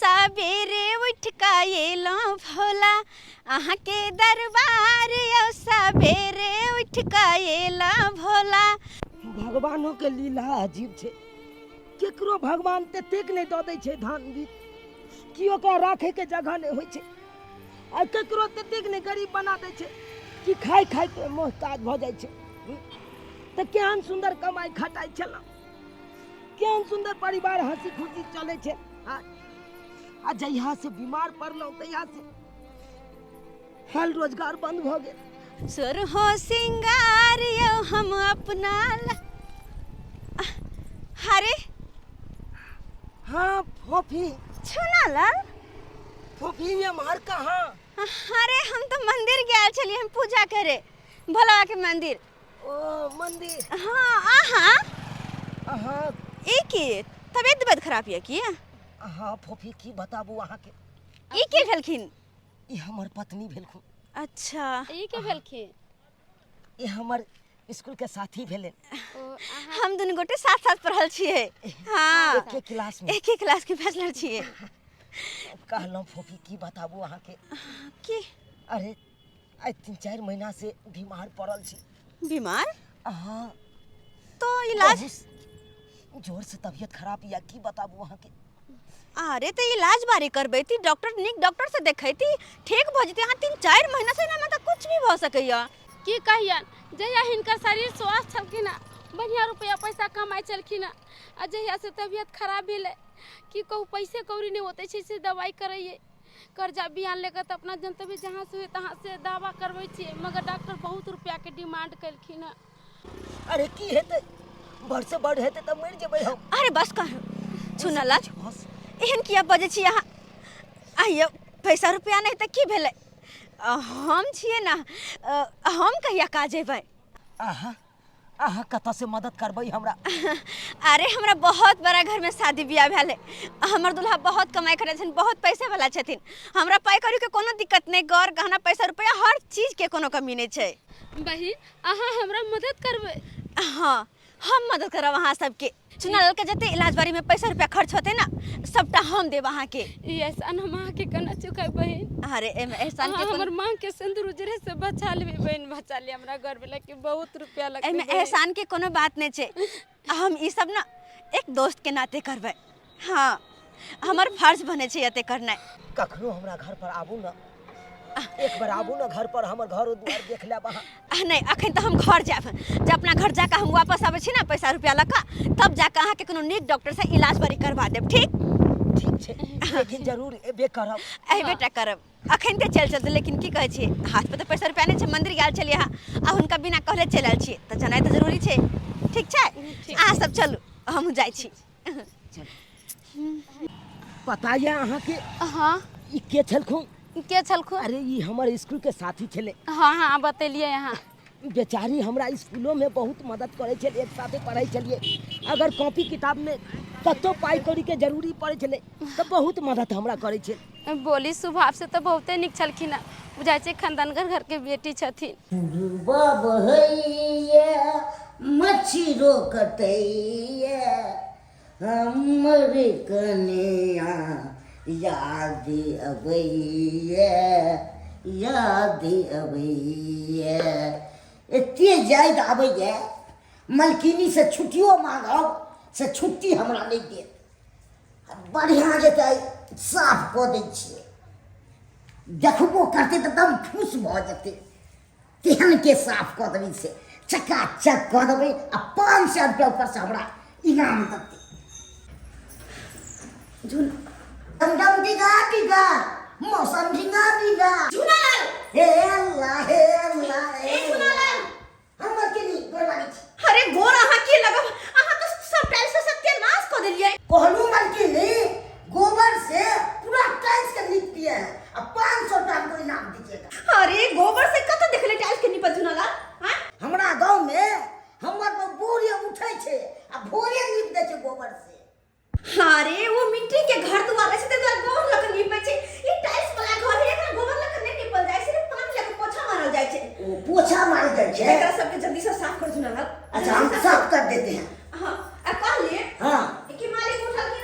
सबेरे उठ कऽ एलहुँ भोला अहाँके दरबार यौ सबेरे उठ कऽ एलहुँ भोला। भगवानो के लीला अजीब छै, केकरो भगवान ततेक नहि दऽ दै छै धान बीज कि ओकरा राखै के जगह नहि होइ छै, आ केकरो ततेक नहि गरीब बना दै छै कि खाय खाय के मोहताज भऽ जाइ छै। तऽ केहन सुन्दर कमाइ खटाइ छलहुँ, केहन सुन्दर परिवार हंसी खुशी चलै छै, आ जहिया से बीमार पड़लहुँ तहिया से हाल रोजगार बंद भऽ गेल। सुरहो सिंगार यौ हम अपना अरे हाँ फोफी। छुना लाल। फोफी ये मार कहाँ? अरे हम तो मंदिर गेल छलियै हम पूजा करे भोला के मंदिर। ओ मंदिर। हाँ आहा। अहाँ ई की तबियत तबियत खराब यऽ की? हाँ फोफी की बताबू अहाँ के। ई के भेलखिन? ई हमर पत्नी भेलखुन। अच्छा। ई के भेलखिन? ई हमर स्कूल के साथी भेलन। ओ, अहाँ हम दुनू गोटे साथ साथ पढ़ल छियै। हाँ। एके क्लास में। एके क्लास के बैचलर छियै। कहलहुँ फोफी की बताबू अहाँ के। की? अरे आइ 3-4 महीना से बीमार पड़ल छी। बीमार? हाँ। तो इलाज? बहुत जोर से तबियत खराब या की बताबू अहाँ के। अरे तो इलाज बारी करबैती, डॉक्टर नीक डॉक्टर से देखैती, ठीक भऽ जेतै। अहाँ 3-4 महीना से एनामे तऽ कुछ भी भऽ सकैया। की कहियन, जहिया हिनकर शरीर स्वस्थ छलखिन हँ बढ़िया रुपया पैसा कमाइ छलखिन हँ, आ जहिया से तबियत खराब भेलै की कहू पैसे कौड़ी नहि ओते छै से दवाइ करैयै। कर्जा बियान लेकर तऽ अपना जनतबे जहाँ से हुए तहाँ से दावा करबै छियै, मगर डॉक्टर बहुत रुपयाके डिमांड केलखिन हँ। अरे की हेतै, बड़ से बड़ हेतै तऽ मरि जेबै हम। अरे बस कर सुनला, बस। एहन किया बजै छी अहाँ? आइयो पैसा रुपया नहि तऽ की भेलै, हम छियै ने, हम कहिया काज अयबै? अहाँ अहाँ कतऽ से मदद करबै हमरा? अरे हमरा बहुत बड़ा घर में शादी बियाह भेल है, हमर दूल्हा बहुत कमाई करै छथिन, बहुत पैसे वाला छथिन, हमरा पाई कौड़ी के कोनो दिक्कत नहीं, गौर गहना पैसा रुपया हर चीज के कोनो कमी नहीं छै। बहिन अहाँ हमरा मदद करबै? हाँ हम मदद करब अहाँ सबके। चुना के जते इलाज बारी में पैसा रुपया खर्च होते ना सबटा हम देब अहाँ के। ई एहसान हम अहाँ के केना चुकाब बहिन? अरे एमे एहसान के अहाँ कोनो हमर माँ के सिंदूर उजरे से बचा लेबै बहिन, बचा ले हमरा घर वाला के बहुत रुपया लगतै एमे बहिन। एहसान के कोनो बात नहीं छै, हम ई सब ना एक दोस्त के नाते करबै। हाँ हमर फर्ज बने छै एते करनाइ। कखनो हमरा घर पर आबू ना, एक बार आबू ना घर पर, हमर घर दुआर देख लेब अहाँ। नहीं अखन तऽ हम घर जायब, जब अपना घर जाके हम वापस आबै छी ना पैसा रुपया लऽ कऽ, तब जाके अहाँके कोनो नीक डॉक्टर से इलाज बारी करवा देब। ठीक? ठीक छै, लेकिन जरूर एबे करब। एबे टा करब, अखन तऽ चलि चलतै, लेकिन की कहै छियै हाथ पर तऽ पैसा रुपया नहि छै, मंदिर गेल छलियै अहाँ आ हुनका बिना कहले चलि आयल छियै, तऽ जेनाइ तऽ जरूरी छै। ठीक छै, अहाँ सब चलू, हमहूँ जाइ छी। पता यऽ अहाँके? हाँ। ई के छलखुन? के छलखुन? अरे ई हमर स्कूल के साथी छलै। हाँ हाँ बतेलियै अहाँ। बेचारी हमरा स्कूलो में बहुत मदद करै छलै, एक साथे पढ़ै छलियै, अगर कॉपी किताब में कतौ पाइ कौड़ी के जरूरी पड़ै छलै तऽ बहुत मदद हमरा करै छलै। बोली स्वभाव से तऽ बहुते नीक छलखिन हँ, बुझाइ छै खानदानगर घर के बेटी छथिन। पुरबा बहैया मच्छरो कटैया हमर कनिया याद अबैया याद अबैया। एते याद आबैया मलकिनी से छुट्टियो मांगब से छुट्टी हमरा नहि देत। बढ़िआँ जेतै साफ कऽ दै छियै, देखबो करतै तऽ एकदम खुश भऽ जेतै, तेहन के साफ कऽ देबै से चकाचक कऽ देबै आ 500 रुपया ऊपरसँ हमरा इनाम देतै। झुन दम डिगा डिगा मौसम डिगा डिगा। झुनालाल हे अल्लाह हे अल्लाह हे ए झुनालाल हम मलकिनी गोर लागै छी। अरे गोर अहाँ की लगब, अहाँ तऽ सब टाइल्स से सत्यानाश कऽ देलियै। कहलू मलकिनी गोबर से पूरा टाइल्स के नीप दिए हैं आ 500 रुपया हमको इनाम दीजिएगा। अरे गोबर से कतऽ देखले टाइल्स के नीपत झुनालाल? हाँ? हमरा गांव में हमर भोरे उठै छै आ भोरे नीप दै छै गोबर से। अरे वो मिट्टी के घर दुआर छै ते दुआर गोबर लक नीपै छै, ई टाइल्स वाला घर है एकरा गोबर लक नहि नीपल जाइ छै, सिर्फ पानी लक पोछा मारल जाइ छै। ओ पोछा मारल जाइ छै? एकरा सबके जल्दी से साफ कर झुनालाल। अच्छा हम साफ कर देते हैं। हां आ कहलिए हां कि मालिक उठल कि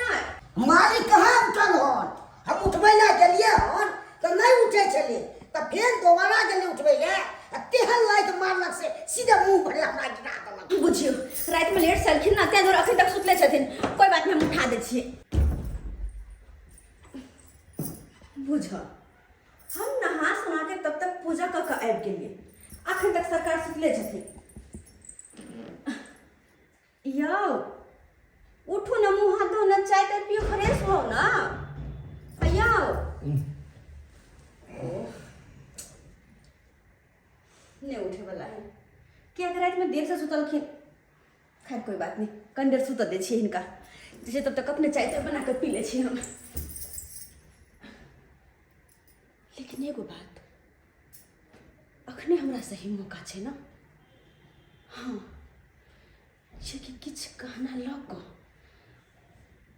बुझ, हम नहा सुना के तब तक पूजा कऽ कऽ आबि गेलियै, अखन तक सरकार सुतले छथिन। यौ उठू ने, मुँह हाथ धो ने, चाय ताय पियो, फ्रेश हो ना। यौ नहीं उठे वाला है, कियाकि रातिमे देर से सुतलखिन। खैर कोई बात नहीं, कनि देर सुतऽ दै छियै हिनका, जैसे तब तक अपने चाय ताय बना कऽ पी लै छी हम। लेकिन एगो बात, अखने हमरा सही मौका छै ने। हाँ, जे कि किछु गहना लऽ कऽ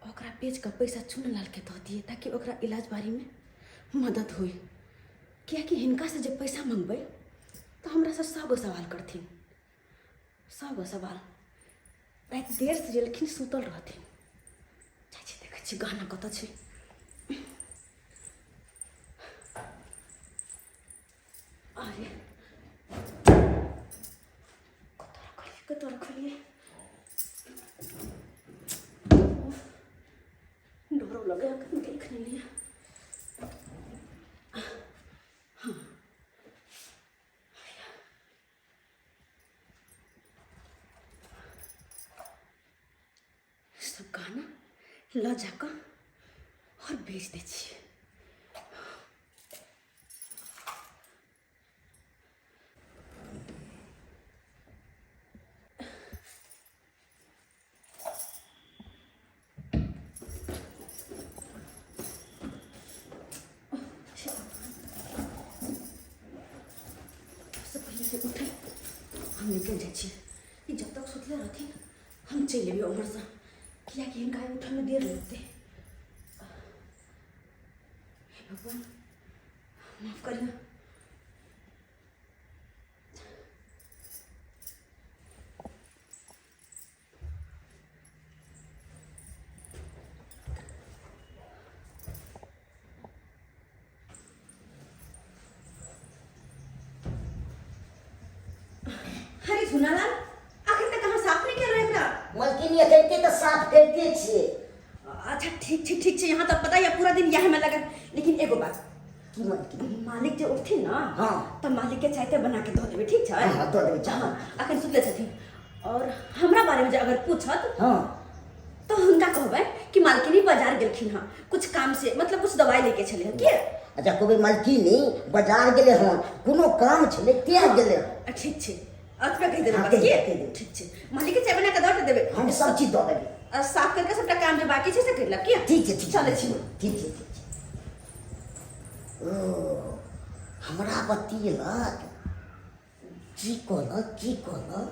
ओकरा बेच कऽ पैसा चुनलालके दऽ दियै, ताकि ओकरा इलाज बारीमे मदद होय। कियाकि हिनकासँ जे पैसा मङ्गबै तऽ हमरासँ सए गो सवाल करथिन, सए गो सवाल। राति देरसँ एलखिन, सुतल रहथिन। जाइ छी, देखै छी गहना कतऽ छै। अरे कतऽ रखलियै, कतऽ रखलियै? डरो लगे, अखन देख नहि लिअ। हाँ, सब गहना लऽ जाकऽ आओर बेच दै छियै। सबसे पहिले उठे हम निकलि जाइ छियै। ई जब तक सुतले रहथिन हम चलि अबियै ओम्हरसँ, किएकि हिनका उठयमे देर लगतै। हे भगवान, माफ करियौ। अरे झुनालाल, आखिर तक अहाँ साफ नहि केलहुँ एकरा? मलकिनी, एखन तऽ साफ करिते छियै। अच्छा ठीक छै, ठीक छै। यहाँ तऽ पता यऽ पूरा दिन इएह में लगत। लेकिन एगो बात। की मलकिनी? मालिक जे उठथिन ने, हाँ। तऽ मालिक के चाय ताय बना के दऽ देबै, ठीक छै? हाँ, दऽ देबै चाय। हाँ, अखन सुतले छथिन। और हमरा बारे में जे अगर पूछत, हाँ, तो हुनका कहबै कि मालकिनी बाजार गेलखिन हँ कुछ काम से, मतलब कुछ दवाई लेके छलै हँ। के अच्छा, कहबै मालकिनी बाजार गेलै हन, कोनो काम छलै तें गेलै हन। ठीक छै, अतबे कहि देबै। हाँ, बस कहि की देबै, कहि देबै। ठीक छै, मालिक के चाय बना के दऽ देबै। हम सब चीज दऽ देबै। आ साफ करके सबटा काम जे बाकी छै से करि लेब। की ठीक छै, ठीक छै। चलै छी। ठीक छै, ठीक छै। ओ हमरा बतियलक, की कहलक, की कहलक?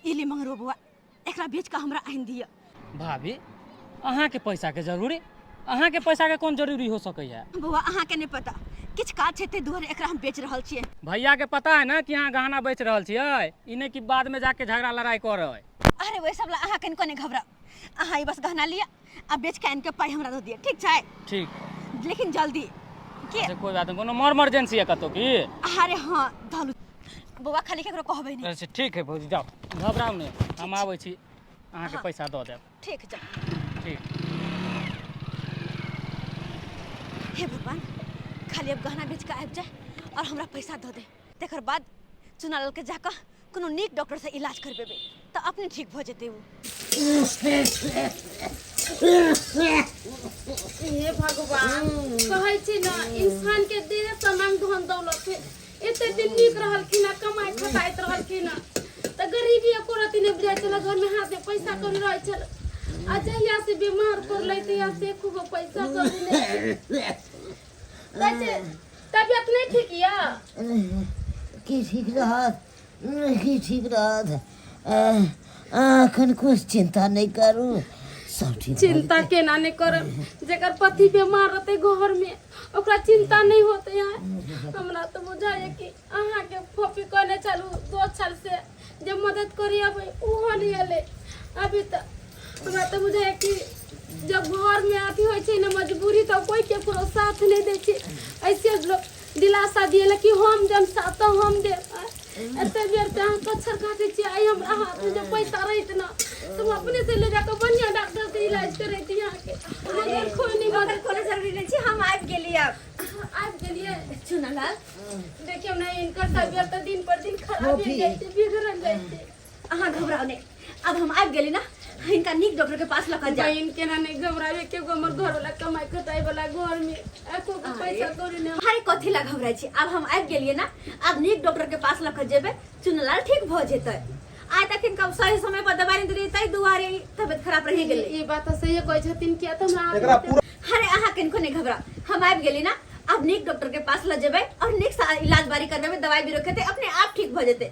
ई ले मंगरो बौआ, एकरा बेच कऽ हमरा आनि दिअ। भाभी, अहाँके पैसाके जरूरी, अहाँके पैसाके कोन जरूरी हो सकैए? बौआ, अहाँके नहि पता, किछु काज छै ताहि दुआरे एकरा हम बेच रहल छियै। भैयाके पता है ने कि अहाँ गहना बेच रहल छियै? ई नहि कि बादमे जाके झगड़ा लड़ाइ करै। अरे ओहि सब ला अहाँ कनिको नहि घबराउ। अहाँ ई बस गहना लिअ आ बेच के आनि के पाइ हमरा दऽ दिअ, ठीक छै? ठीक। लेकिन जल्दी के। अच्छा, कोई बात नहीं। कोनो मर इमरजेंसी है कतौ की? अरे हाँ, धलू बौआ, खाली केकरो कहबै नहि। अच्छा ठीक है भौजी, जाउ, घबराउ नहि, हम आबै छी, अहाँके हाँ। पैसा दऽ देब। ठीक, जाउ। ठीक। हे भगवान, खाली अब गहना बेच के आबि जाए और हमरा पैसा दऽ दे, तकर बाद चुनालाल के जाकऽ कोनो नीक डॉक्टर से इलाज करबेबै तऽ अपने ठीक भऽ जेतै ओ। हे भगवान, कहै छी ने इंसान के देह समान धन दौलत है। एते दिन नीक रहलखिन हँ, कमाइ खटाइत रहलखिन हँ, तऽ गरीबी एको रत्ती नहि बुझाइ छलै, घरमे हाथमे पैसा कौड़ी रहै छल। आ जहिया से बीमार पड़लै तहिया से एको गो पैसा कौड़ी नहि कहै छै। तबियत नहि ठीक यऽ? की ठीक रहत, की ठीक रहत? एखन कुछ चिंता नहि करू, सब ठीक भऽ चिंता जेतै। केना नहि करब? जेकर पति बीमार रहतै घरमे ओकरा चिंता नहि होतै? है हमरा तऽ बुझाइए कि अहाँके फोपी कहने छलहुँ दो साल से जे मदद करी अबै, ओहो नहि एलै अभी। तऽ हमरा तऽ बुझाइए कि जब घरमे अथी होइ छै ने मजबूरी, तऽ कोइ केकरो साथ नहि दै छै। ऐसे लोक दिलासा दिएला कि हम देब साथ तऽ हम देब। एते बेर से अहाँ कच्छर काटै छियै। आइ हमरा हाथमे जे पैसा रहित ने तऽ हम अपने से ले जाकऽ बढ़िआँ डॉक्टर से इलाज करैती अहाँके, मगर कोइ नहि मदद मदद कोनो जरूरी नहि छै, हम आबि आबि गेली आब। आबि गेलियै। चुनालाल, देखियौ ने, हिनकर तबियत तऽ दिन पर दिन खराब भेल जाइ छै, बिगड़ल जाइ छै। अहाँ घबराउ नहि, आब हम आबि गेली ना, हिनका नीक डॉक्टर के पास लऽ कऽ जाउ। बहिन, केना नहि घबराबे के? हमर घर वाला कमाई खटाई वाला, घर में एको गो पैसा कौड़ी नहि। अरे, कथी ला घबराइ छी? आब हम आबि गेलियै ना, आब नीक डॉक्टर के पास लऽ कऽ जेबै, चुनलाल ठीक भऽ जेतै। आइ तक हिनका सही समय पर दवाइ नहि देलियै, ताहि दुआरे ई तबियत खराब रहि गेलै। ई बात तऽ सहिए कहै छथिन, किया तऽ हमरा एकरा पूरा अरे, अहाँ किनको नहि घबराउ, हम आबि गेली ना। आब नीक डॉक्टर के पास लऽ जेबै और नीक से इलाज बारी करबेबै, दवाइ भी खेतै, अपने आप ठीक भऽ जेतै।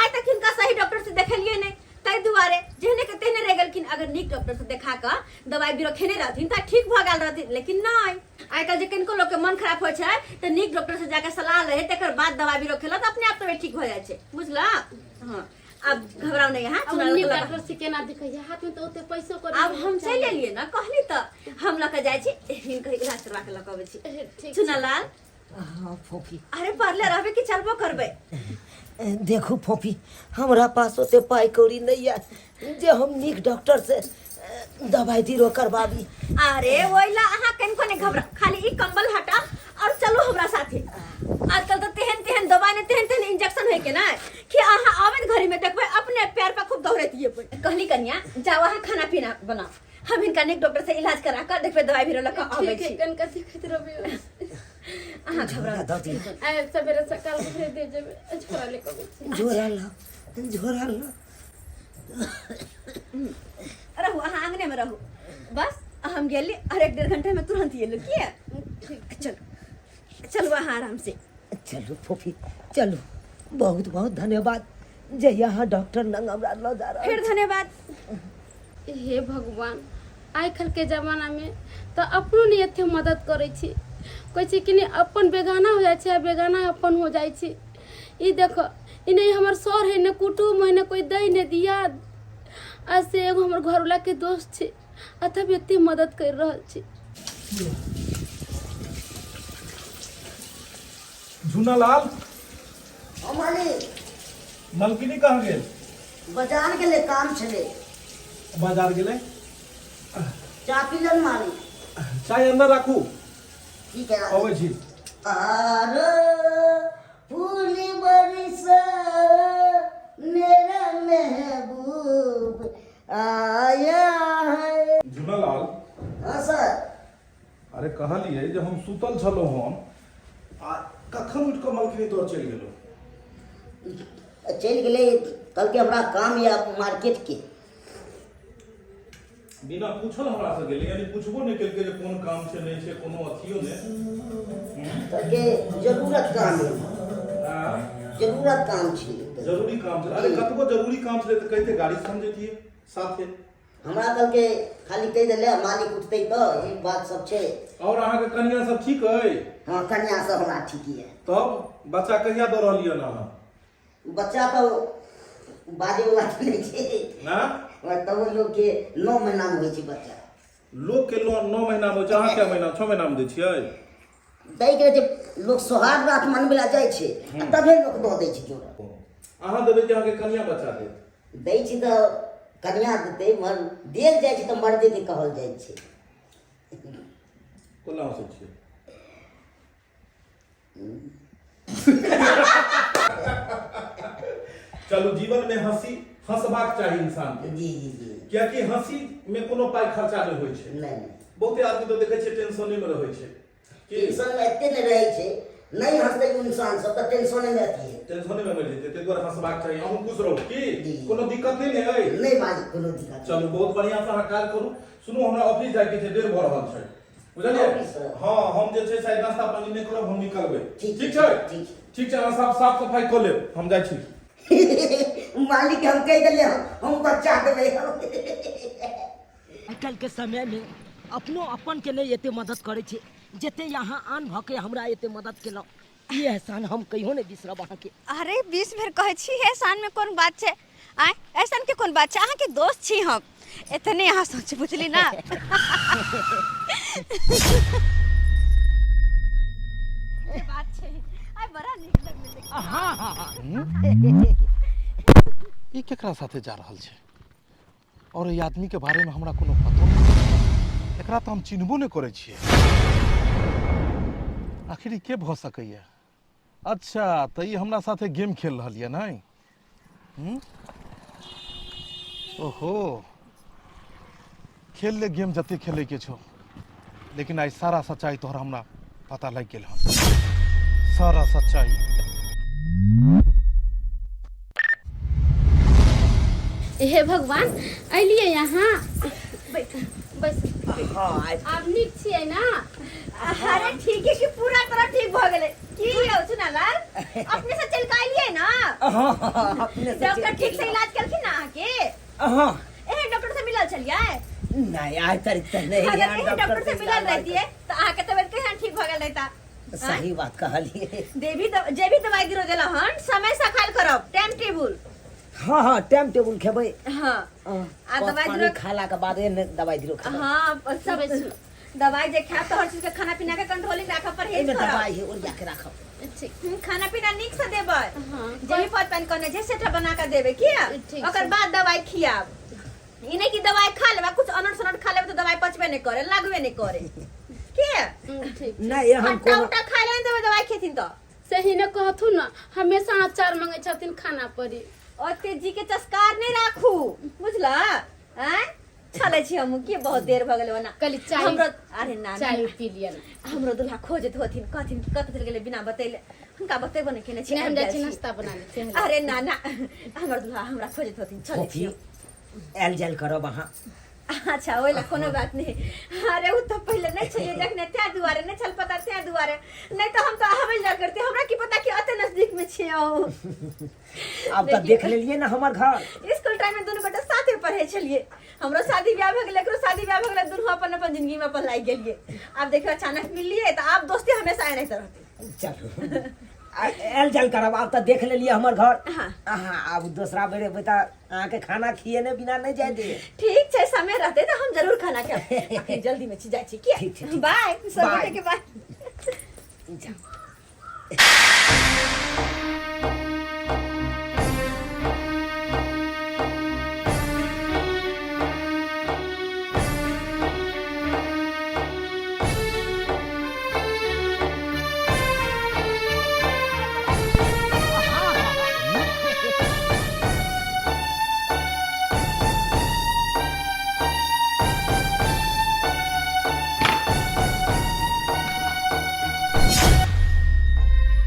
आइ तक हिनका सही डॉक्टर से देखेलियै नहि, ताहि दुआरे जेहने के तेहने रहि गेलखिन। अगर नीक डॉक्टर से देखा कऽ दवाइ बीरो खेने रहथिन तऽ ठीक भऽ गेल रहथिन, लेकिन नहि। आइ काल्हि जे किनको लोकके मन खराब होइ छै तऽ नीक डॉक्टर से जाके सलाह लै है, तकर बाद दवाइ बीरो खेलक तऽ अपने आप तबियत ठीक भऽ जाइ छै, बुझलऽ? हँ, आब घबराउ नहि अहाँ। आब चुनाव नीक लऽ कऽ- डॉक्टर से केना देखैया? हाथ में तऽ ओते पैसो कौड़ी आब हम चलि एलियै ने, कहली तऽ हम लऽ कऽ जाइ छी, हिनकर इलाज करवा के लऽ कऽ अबै छी। ठीक। चुनालाल। हाँ फोफी। अरे, पढ़ले रहबे कि चलबो करबै? देखू फोफी, हमरा पास ओते पाइ कौड़ी नहि यऽ जे हम नीक डॉक्टर से दवाइ बीरो करबाबी। अरे, ओइला अहाँ कनिको नहि घबरा, खाली ई कंबल हटा और चलू हमरा साथे। आजकल तऽ तेहन तेहन दवाइ ने तेहन तेहन इंजेक्शन होइ के ना कि अहाँ आबैत घड़ी में देखबै अपने पैर पर खूब दौड़ैत जेबै। कहली कनिया, जाओ अहाँ खाना पीना बनाओ, हम हिनका नीक डॉक्टर से इलाज करा कऽ देखबै, दवाइ भी लऽ कऽ आबै ठीक है। छी। कनका देखैत रहबै। अहाँ घबरा दऽ दिअ। आइ सवेरे सकाल भेज दे जेबै, छोड़ा ले कऽ छी। झोरा ला, झोरा ला। रहू अहाँ आंगने में रहू, बस हम गेली और एक डेढ़ घंटे में तुरंत एलू। किया, चलू चलू अहाँ आराम से। चलू फोफी, चलू। बहुत बहुत धन्यवाद जे यहाँ डॉक्टर लग हमरा लऽ जा रहल। फिर धन्यवाद। हे भगवान, आइ काल्हिके जमानामे तऽ अपनो नहि एते मदद करै छी। कहै छै कि नहि, अपन बेगाना हो जाइ छै आ बेगाना अपन हो जाइ छै। ई देखो, ई नहि हमर सर है, नहि कुटुम्ब है, नहि कोइ दै, नहि दियाद, आ से एगो हमर घरवलाके दोस्त छै आ तब एते मदद करि रहल छै। झूनालाल। हाँ मालिक। मलकिनी कहाँ गेल? बाजार गेलै, काम छलै। बाजार गेलै? चाय पी लेन मालिक। चाय अंदर राखू। ठीक है। अबै छी। आर फूल बरसा, मेरा महबूब आया है। झूनालाल। हाँ सर। अरे, कहलियै जे हम सुतल छलहुँ हन आ कखन उठि कऽ मलकिनी तोर चलि गेलहुँ? चलि गेलै, कहलकै हमरा काम यऽ मार्केट के। बिना पूछल हमरा से गेलै, यानी पूछबो नहि केलकै जे कोन काम छै, नहि छै, कोनो अथियो नहि। कहलकै जरूरत काम यऽ। आ? जरूरत काम छै। जरूरी काम छै। अरे, कतबो जरूरी काम छलै तऽ कहिते, गाड़ी से हम जैतियै साथे। हमरा कहलकै, खाली कहि देले मालिक उठतै तऽ ई बात सब छै। और अहाँके कनिया सब ठीक अइ? हँ, कन्या सब हमरा ठीक यऽ। तब बच्चा कहिया दऽ रहलियै हन अहाँ? बच्चा तऽ बाजैवला तऽ नहि छै। ना। तब लोकके 9 महीनामे होइ छै बच्चा। लोकके 9 महीनामे होइ छै, अहाँ कए महीना, 6 महीनामे दै छियै? दैके रहै छै, लोक सोहाग रात मनबै लए जाइ छै आ तबे लोक दऽ दै छै जोड़ा। अहाँ देबै कि अहाँके कनिया बच्चा देत? दै छै तऽ कनिया देतै, मर देल जाइ छै तऽ मर्देके कहल जाइ छै। कोना हँसै छियै? चलू, जीवन में हंसी हंसबाक चाही इंसान के। जी जी जी कियाकि हंसी में कोनो पाइ खर्चा नहि होइ छै। नहि नहि। बहुते आदमी तऽ देखै छियै टेंशने में रहै छै कि टेंशन मे एते नहि रहै छै, नहि हंसतै इंसान सब तऽ टेंशने मे अथी हेतै। टेंशने में मरि जेतै। ताहि दुआरे हंसबाक चाही। अहूँ खुश रहू की। जी। कोनो दिक्कत नहि ने अइ? नहि मालिक, कोनो दिक्कत नहि। चलू, बहुत बढ़िआँ से अहाँ काज करू। सुनू, हमरा ऑफिस जाइके छै, देर भऽ रहल छै, बुझलियै? ऑफिस? हँ, हम जे छै शायद नाश्ता पानी नहि करब, हम निकलबै। ठीक। ठीक छै? ठीक छै। ठीक छै, अहाँ साफ साफ सफाइ कऽ लेब, हम जाइ छी। मालिक के हम कहि देलियै, हम बच्चा देबै। आइ काल्हिके समयमे अपनो अपनके नहि एते मदद करै छै जते यहाँ आन भऽ के हमरा एते मदद केलहुँ। ई एहसान हम कहियो नहि बिसरब अहाँके। अरे, 20 बेर कहै छी, एहसान में कोन बात छै? आय, एहसान के कोन बात छै? अहाँके दोस्त छी हम, एतने अहाँ सोच, बुझली ना? से बात छै। आइ बड़ा नीक लगलै देख। हाँ हाँ हाँ ई केकरा साथे जा रहल छै? और एहि आदमी के बारे में हमरा कोनो पतो नहीं। एकरा तो हम चिन्हबो नहीं करै छियै। आखिर ई के भऽ सकैए अच्छा तऽ ई हमरा साथे गेम खेल रहल यऽ नहि हूँ? ओहो खेल ले गेम जते खेलैके छौ लेकिन आइ सारा सच्चाई तोहर हमरा पता लागि गेल हन सारा सच्चाई हे भगवान अलियै यहाँ बैठ बैस हाँ आबि आब नीक छियै ने अरे ठीक है कि पूरा तरह ठीक भ गेलै की यौ चुनालाल अपने से चल के अलियै ना हाँ हाँ, अपने से डॉक्टर चलि ठीक से इलाज केलखिन ना अहाँके हाँ एहन डॉक्टर से मिलल छलियै नहीं आइ तक तऽ नहीं अगर एहन एहन डॉक्टर से मिलल इलाज रहितियै तऽ अहाँके तबियत केहन ठीक भऽ गेल रहिता सही बात कहलिए देवी जे भी दवाई गिरो देला हन समय से खायल करब टाइम टेबुल हाँ हाँ टाइम टेबुल खेबै हाँ हाँ, आ दवाई पानी दिरो खाला के बाद ने दवाई दिरो खेबै हाँ सब दवाई जे खायब तऽ हर चीज के खाना पीना के कंट्रोलिंग राखब परहेज एहिमे करब दवाई है ओरिया के राखब ठीक खाना पीना नीक से देबै हाँ जे भी पद पानि कहने छै सेटा बना के देबै किया ठीक ओकर छै। बाद दवाई खियाब ई नहि कि दवाई खा लेबै कुछ अनट सनट खा लेबै तऽ दवाई पचबे नहि करे लागबे नहि करे किया ठीक नहीं एहन खट्टा कोनो उट्टा खाय ले नहि देबै दवाई खेथिन तऽ सही ने कहथुन ने हमेशा अचार मंगे छथिन खाना परी ओते जी के चस्कार नहि राखू बुझला आँय चलै छी हमहूँ की बहुत देर भऽ गेलै ओना कहली चाय हमरो अरे ना ना, चाय पी लिअ ने हमरो दुल्हा खोजैत होथिन कहथिन कि कतऽ चलि गेलै बिना बतैले हुनका बतेबो नहि केने छी नहि हम आबि जाइ छी जाइ छी। नाश्ता बना लै छी अरे ना ना हमर दुल्हा हमरा खोजैत होथिन चलै फोफी छी आयल जायल करब अहाँ अच्छा ओहि लए कोनो बात नहि अरे ओ तऽ पहिले नहि छलियै जखने तैं दुआरे नहि छल पता तैं दुआरे नहि तऽ हम तऽ आबै जाय करते हमरा की पता कि एते नजदीक में छियै अहूँ आब तऽ देख लेलियै ने हमर घर स्कूल टाइम में दुनू गोटे साथे पढ़े छलियै हमरो शादी ब्याह भऽ गेलै एकरो शादी ब्याह भऽ गेलै दुनू अपन अपन जिंदगी में अपन लागि गेलियै आब देखियौ अचानक मिललियै तऽ आब दोस्ती हमेशा एनाहिते रहतै चलू आयल जायल करब आब तऽ देख लेलियै हमर घर हाँ। अहाँ आब दोसरा बेर एबै तऽ अहाँके खाना खिएने बिना नहि जाय दे ठीक छै समय रहतै तऽ हम जरूर खाना खायब अखन जल्दी में छी जाइ छी किया ठीक छै, ठीक। बाय सब बाय। गोटे के बाय जाउ।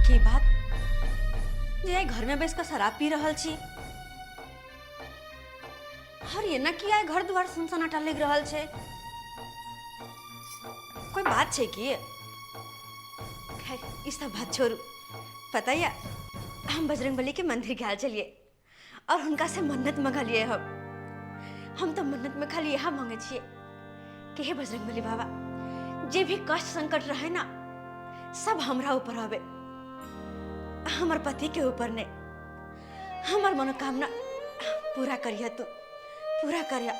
की बात जे आइ घरमे बैस कऽ शराब पी रहल छी और एना किया घर दुआर सुनसनाटा लागि रहल छै कोई बात छै की खैर ई सब बात छोड़ू पता या हम बजरंगबली के मंदिर गेल छलियै और हुनका से मन्नत मंगलियै हम हम तो मन्नत में खाली इएह मांगे छियै कि हे बजरंगबली बाबा जे भी कष्ट संकट रहे ना सब हमरा ऊपर आवे हमर पति के ऊपर नहीं हमर मनोकामना पूरा करिह तू पूरा करिह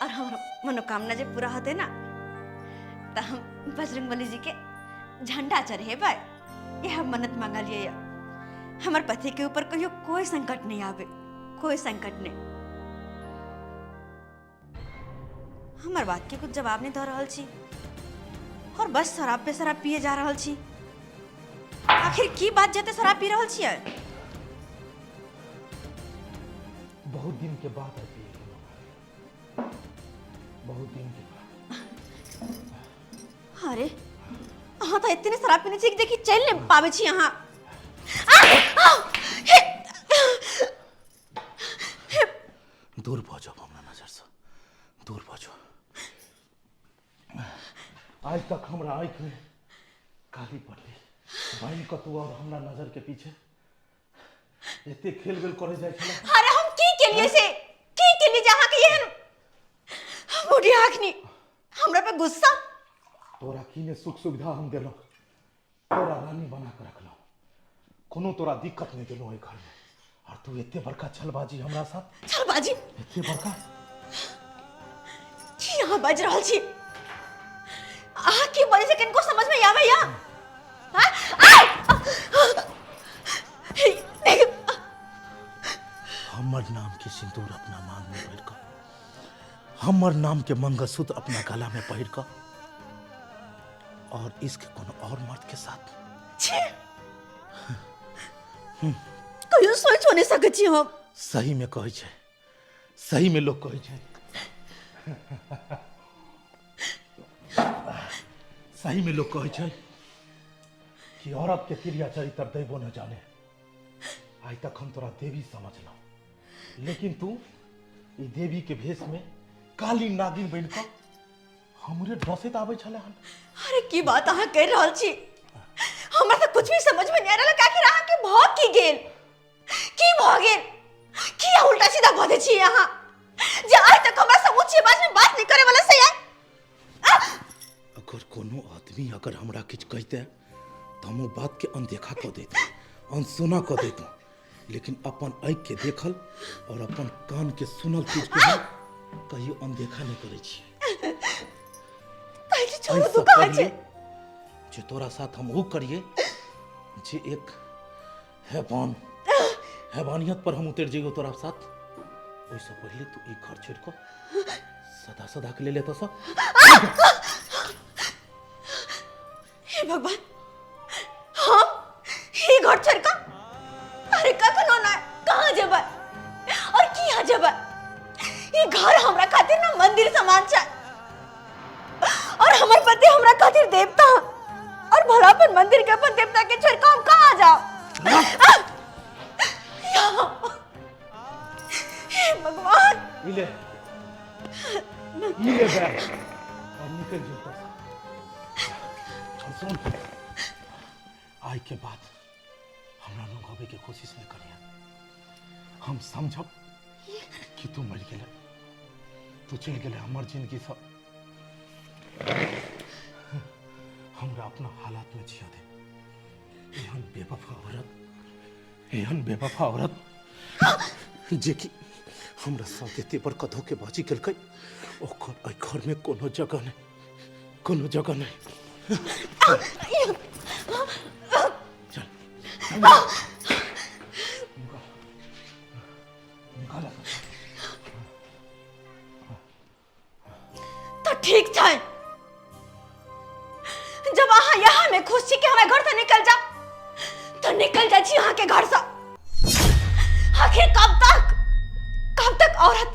और हमर मनोकामना जे पूरा होते ना तो हम बजरंगबली जी के झंडा चढ़ेबै यह मन्नत मांगलियै यऽ हमर पति के ऊपर कहियो कोई संकट नहीं आवे कोई संकट नहीं हमर बात के कुछ जवाब नहीं दऽ रहल छी और बस शराब पे शराब पिए जा रहल छी आखिर की बात जेते शराब पी रहल छियै बहुत दिन के बाद आइ पिए के मौका बहुत दिन के बाद अरे अहाँ तऽ एते ने शराब पीने छी कि देखी चलि नहि पाबै छी अहाँ दूर भऽ जाओ हमरा नजरसँ दूर भऽ जाओ आज तक हमरा आँखिमे काली पड़लै बहिन कतौ और हमरा नजर के पीछे एते खेल वेल करे जाइ छलै अरे हम की केलिए से की केलिए जे अहाँके एहन बूढ़ी आखनी हमरा पे गुस्सा तोरा की ने सुख सुविधा हम देलहुँ तोरा रानी बना के रखलहुँ कोनो तोरा दिक्कत नहि देलहुँ एहि घरमे और तू एते बड़का छलबाजी हमरा साथ छलबाजी एते बड़का की अहाँ बाजि रहल छी अहाँ की बजै छै कनिको समझ में आबै या हाँ? आइ! हमर नाम के सिंदूर अपना मांग में भरि कऽ हमर नाम के मंगलसूत्र अपना गला में पहिर कऽ और इश्क कोनो और मर्द के साथ छी कहियो सोचो नहि सकै छी हम। सही में कहै छै, सही में लोग कहै छै, सही में लोग कहै छै कि औरत के तिरिया चरित्र दैबो न जाने। आइ तक हम तोरा देवी समझलहुँ, लेकिन तू ई देवी के भेष में काली नागिन बनि कऽ हमरे डसैत आबै छलै हन। अरे की बात अहाँ कहि रहल छी, हमरा तऽ कुछ भी समझ में नहीं आ रहल कि आखिर अहाँ के भऽ की गेल, की भऽ गेल, की उल्टा सीधा बजै छी अहाँ, जे आइ तक हमरा से ऊँची आवाज में बात नहीं करे वाला से यार। अगर कोनो आदमी अगर हमरा किछु कहिते तऽ हम ओ बात के अनदेखा कऽ दैतहुँ, अनसुना कऽ दैतहुँ, लेकिन अपन आँखि के देखल और अपन कान के सुनल चीज के हम कहियो अनदेखा नहीं करै छियै। कहै छी छोड़ू, एहिसँ तू कहाँ छै? पहिले जे तोरा साथ हम ओ करिए जे एक हैवान हैवानियत पर हम उतरि जइयो तोरा साथ, ओहिसँ पहिले तू ई घर छोड़ि कऽ सदा सदा के लेल एतऽसँ। हे भगवान, हम ई घर छोड़ कऽ अरे कखनो ना कहाँ जेबै और किया जेबै? ई घर हमरा खातिर ना मंदिर समान छै और हमर पति हमरा खातिर देवता, और भला अपन मंदिर के अपन देवता के छोड़ कऽ हम कहाँ जाओ? हे भगवान, ई ले, ई ले बैग और निकल जो एतऽसँ। और सुन, आइ के बाद हमरा लग आबै के कोशिश नहीं करिहे। हम समझब कि तू मरि गेले, तू चलि गेले हमर जिंदगी से। हमरा अपना हालात में जिया दे। एहन बेवफा औरत, एहन बेवफा औरत जे कि हमरा साथ एते बड़का धोखेबाजी केलकै, ओकर एहि घर में कोनो जगह नहीं, कोनो जगह नहीं। चल निकाल, निकाल। तो ठीक छै, जब अहाँ यहाँ में खुश छी कि हमारे घर से निकल जा तो निकल जा छी अहाँ के घर से। आखिर कब तक, कब तक औरत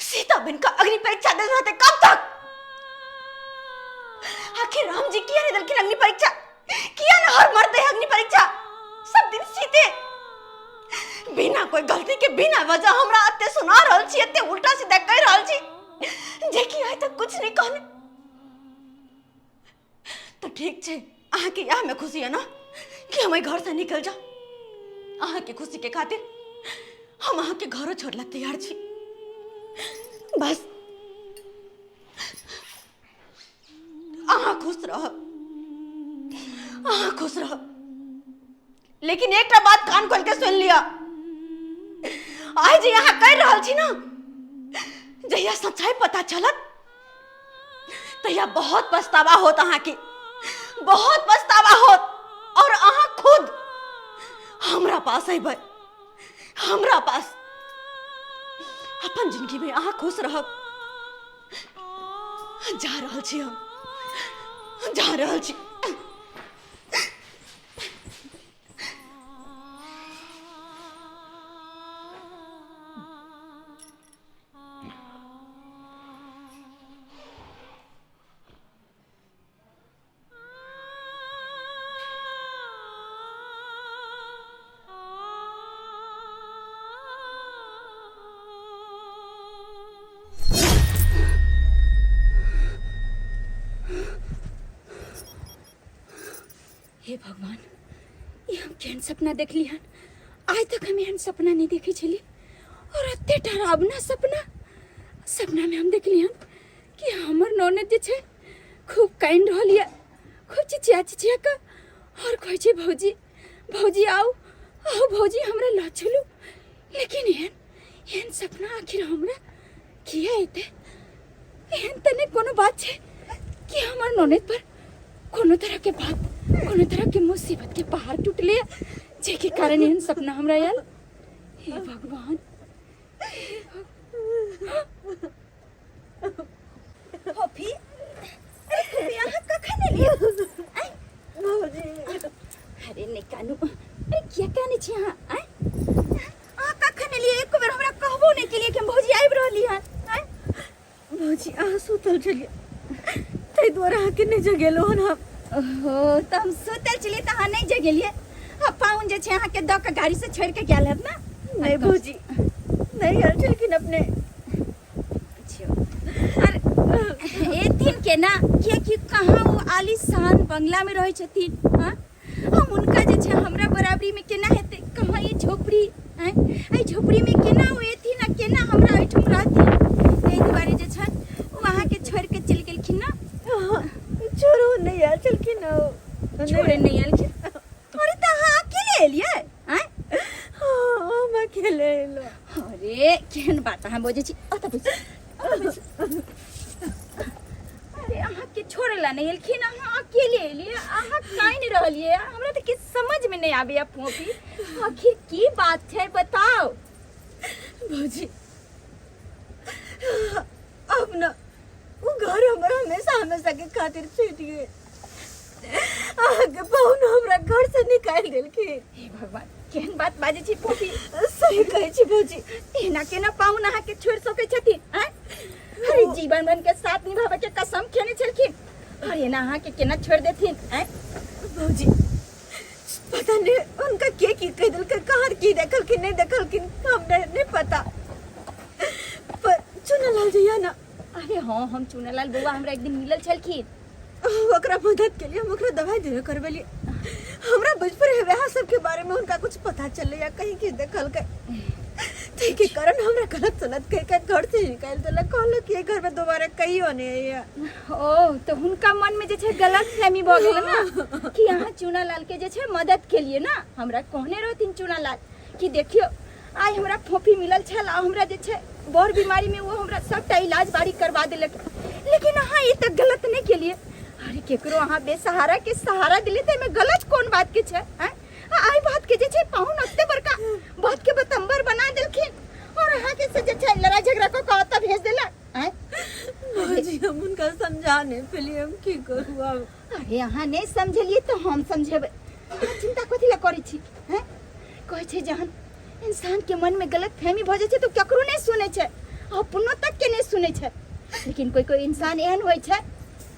सीता बनकर अग्नि परीक्षा दे रहते, कब तक? आखिर राम जी किया नहीं दलखिन अग्नि परीक्षा, किया ना हर मर्द है अग्नि परीक्षा? सब दिन सीते बिना कोई गलती के बिना वजह हमरा अते सुना रहल छी, एते उल्टा सीधा कह रहल छी, जे कि आइ तक कुछ नहीं कहने। तो ठीक छै, अहाँ के इएह में खुशी है ना कि हम घर से निकल जाओ? अहाँ के खुशी के खातिर हम अहाँ के घरो छोड़ला तैयार छी। बस अहाँ खुश रहब, अहाँ खुश रहब। लेकिन एकटा बात कान खोल के सुन लिअ, आइ जे अहाँ कहि रहल छी ना, जहिया सच्चाई पता चलत तहिया बहुत पछतावा होत अहाँके, बहुत पछतावा होत, और अहाँ खुद हमरा पास अयबै, हमरा पास। अपन जिंदगी में अहाँ खुश रहब। जा रहल छी हम, जा रहल छी। हे भगवान, ई हम केहन सपना देखली हन? आइ तक हम एहन सपना नहीं देखे छली और एते डरावना सपना। सपना में हम देखली हन कि हमर ननद जे छै खूब कानि रहल यऽ, खूब चिचिया चिचिया कऽ और कहै छै भौजी भौजी आउ आउ भौजी हमरा लऽ चलू। लेकिन एहन एहन सपना आखिर हमरा किया एतै? एहन तऽ नहि कोनो बात छै कि हमर ननद पर कोनो तरह के बात, कोनो तरह के मुसीबत के पहाड़ टूटले जेके कारण एहन सपना हमरा आयल। हे भगवान, फोफी, अरे फोफी, अहाँ कखन एलियै? भौजी, नहि जगेलहुँ हन हम। ओहो, तऽ हम सुतल छलियै तऽ अहाँ नहि जगेलियै। आ पाहुन जे छै अहाँके दऽ कऽ गाड़ीसँ छोड़ि कऽ गेल हैत ने? नहि भौजी, नहि आयल छलखिन अपने। अरे एथिन केना, कियाकि कहाँ ओ आलीशान बंगलामे रहै छथिन। हाँ, हम हुनका जे छै हमरा बराबरीमे केना हेतै? कहाँ ई झोपड़ी, आँय, एहि झोपड़ीमे केना ओ एथिन आ केना हमरा ओहिठाम रहथिन? ताहि दुआरे जे छै ओ अहाँके छोड़ि कऽ चलि गेलखिन ने। छोड़ू, नहि आयल छलखिन ओ। छोड़े नहि एलखिन? अरे तऽ अहाँ अकेले एलियै? आँय? हाँ, हम अकेले एलहुँ। अरे केहन बात अहाँ बजै छी? ओतऽ बैसू, ओतऽ बैसू। अरे अहाँके छोड़े ला नहि एलखिन, अहाँ अकेले एलियै, अहाँ कानि रहलियै। हमरा तऽ किछु समझमे नहि आबैया फोफी, आखिर की बात छै बताउ। भौजी, अब न वो घर हमरा हमेशा हमेशा के खातिर छूट गेल। अहाँके पाहुन हमरा घर से निकालि देलखिन। हे भगवान, केहन बात बाजै छी फोफी? सही कहै छी भौजी। एना केना पाहुन अहाँके छोड़ि सकै छथिन? आँय, अरे जीवन भर के साथ निभावे के कसम खेने छलखिन, और एना अहाँके केना छोड़ि देथिन? आँय भौजी, पता नहीं उनका के की कह देलकै, कहाँ की देखलखिन नहीं देखलखिन हमरा नहीं पता, पर चुनालाल जइया ना। अरे हाँ, हम चुनालाल बउआ हमरा एक दिन मिलल छलखिन। ओकरा मदद के लिए हम ओकरा दवाई देबे करबेली। हमरा बचपन है वह सब के बारे में उनका कुछ पता चले या कहीं के देखलकै, ताहि के कारण हमरा गलत सलत कह के घर से निकालि देलक, कहलक कि घर में दोबारा कहियो नहीं अइहे। ओ तो हुनका मन में जे छै गलत फहमी भऽ गेल ना कि अहाँ चुनालाल के जे छै मदद के लिए ना। हमरा कहने रहथिन चुनालाल कि देखियो आइ हमरा फोफी मिलल छल आ हमरा जे छै बड़ बीमारी में वो हमरा सबटा इलाज बारी करवा देलक, लेकिन अहाँ ई तऽ गलत नहीं केलिए। अरे केकरो अहाँ बेसहारा के सहारा दिले तऽ एहिमे गलत कोन बात के छै? आँय? आ एहि बात के जे छै पाहुन ओते बड़का बात के बतंबर बना देलखिन और अहाँ के से जे छै लड़ाई झगड़ा कऽ कऽ ओतऽ भेज देलक। आँय भौजी, हम हुनका समझा नहीं पेलिए, हम की करू आब? अरे अहाँ नहीं समझलिए तऽ हम समझेबै, अहाँ चिंता कथी लए करै छी? हैं, कहै छै जहन इंसान के मन में गलत फहमी भऽ जाइ छै तऽ केकरो नहीं सुनै छै, अपनो तक के नहीं सुनै छै। लेकिन कोई कोई इंसान एहन होइ छै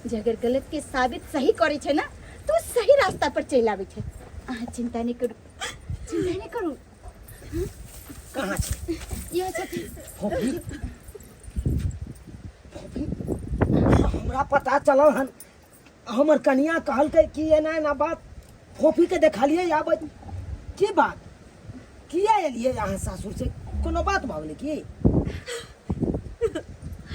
जे अगर गलत के साबित सही करै छै ना तऽ ओ सही रास्ता पर चलि आबै छै। अहाँ चिंता नहीं करू, चिंता नहीं करू। कहाँ छै? इएह छथिन। फोफी, फोफी, हमरा पता चलल हन, हमर कनिया कहलकै कि एना एना बात फोफी के देखलियै आबै। की बात, किया एलियै अहाँ सासुर से? कोनो बात भऽ गेलै की?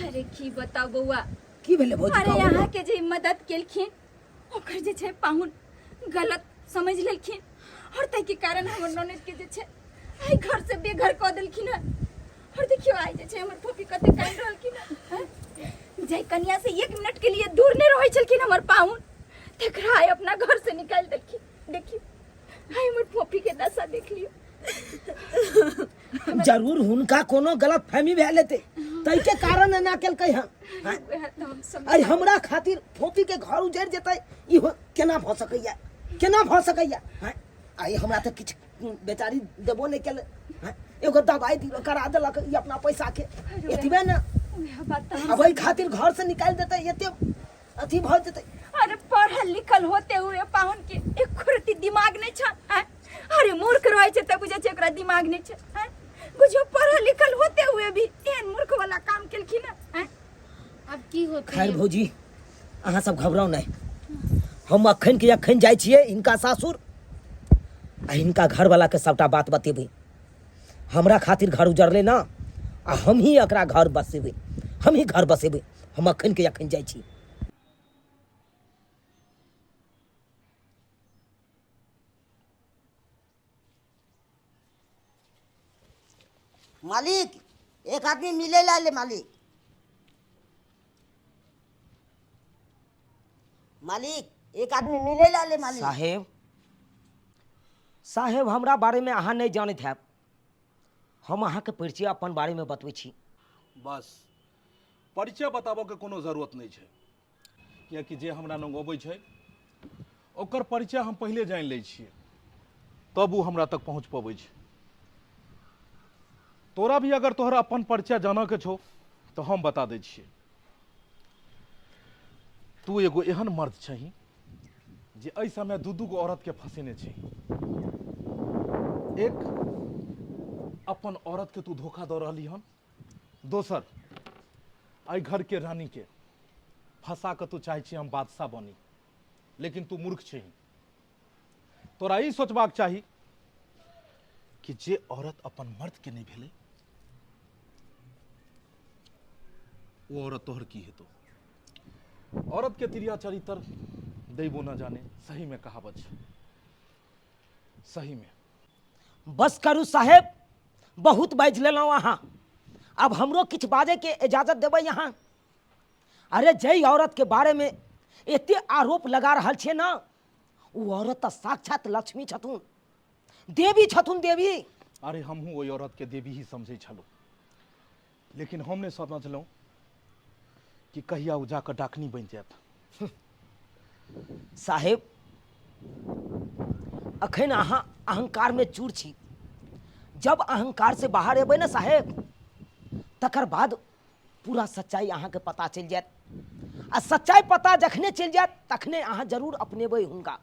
अरे की बताउ बौआ। की भेलै भौजी? अरे कहू। अहाँ के जे मदद केलखिन ओकर जे छै पाहुन गलत समझ लेलखिन और ताहि के कारण हमर ननद के जे छै आइ घर से बेघर कऽ देलखिन हन। और देखियो आइ जे छै हमर फोफी कते कानि रहलखिन हन। जाहि कनिया से 1 मिनट के लिए दूर नहीं रहै छलखिन हमर पाहुन, तकरा आइ अपना घर से निकालि देलखिन। देखियो आइ हमर फोफी के दशा देख लियो। जरूर हुनका कोनो गलत फहमी भेल हेतै, ताहि के कारण एना केलकै हन। वएह तऽ हम समझ अरे हमरा खातिर फोफी के घर उजड़ि जेतै, ई केना भऽ सकैया, केना भऽ सकैया? हँ, आइ हमरा तऽ किछु बेचारी देबो नहि केलै। हँ, एगो दवाइ दिलो करा देलक ई अपना पैसा के, एतबे ने। वएह बात तऽ हम अब एहि खातिर घर से निकालि देतै, एते अथी भऽ जेतै। अरे पढ़ल लिखल होते हुए पाहुन के एक रत्ती दिमाग नहीं छन। आँय? अरे मूर्ख रहे छै तऽ बुझै छै ओकरा दिमाग नहीं छै। आँय? बुझियौ पढ़ल लिखल होते हुए भी एहन मूर्ख वाला काम केलखिन हँ। आँय? आब की होतै? खैर भौजी, अहाँ सब घबराउ नहि, हम अखन के अखन जाइ छियै हिनका सासुर आ हिनका घरवाला के सबटा बात बतेबै। हमरा खातिर घर उजरलै ना, आ हमही एकरा घर बसेबै, हमही घर बसेबै। हम अखन के अखन जाइ छी। मालिक, एक आदमी मिले ला ले मालिक। मालिक, एक आदमी मिले ला ले मालिक। साहेब, साहेब, हमरा बारे में अहाँ नहीं जानैत हैब, हम अहाँके परिचय अपन बारे में बतबै छी। बस परिचय बताबऽ के कोनो जरूरत नहीं छै, कियाकि जे हमरा लग अबै छै ओकर परिचय हम पहिले जानि लै छियै, तब ओ हमरा तक पहुँच पबै छै। तोरा भी अगर तोहरा अपन परिचय जानऽ के छौ तऽ हम बता दै छियै। तू एगो एहन मर्द छही जे एहि समय दू दू गो औरत के फंसेने छै। एक अपन औरत के तू धोखा दऽ रहली हन, दोसर एहि घर के रानी के फंसा कऽ तू चाहै छी हम बादशाह बनी, लेकिन तू मूर्ख छही। तोरा ई सोचबाक चाही कि जे औरत अपन मर्द के नहीं भेलै वो औरत तोहर की हेतौ। औरत के तिरिया चरित्र दैबो न जाने, सही में कहावत छै, सही में। बस करू साहेब, बहुत बाजि लेलहुँ अहाँ, आब हमरो किछु बाजैके इजाजत देबै अहाँ? अरे जाहि औरत के बारे में एते आरोप लगा रहल छियै ने, ओ औरत तऽ साक्षात लक्ष्मी छथुन, देवी छथुन, देवी। अरे हमहूँ ओहि औरत के देवी ही समझै छलहुँ, लेकिन हम नहि समझलहुँ कि कहिया ओ जाकऽ डाकनी बनि जायत। साहेब, अखन अहाँ अहंकार में चूर छी, जब अहंकार से बाहर एबै ने साहेब, तकर बाद पूरा सच्चाई अहाँके पता चलि जायत, आ सच्चाई पता जखने चलि जायत तखने अहाँ जरूर अपनेबै हुनका,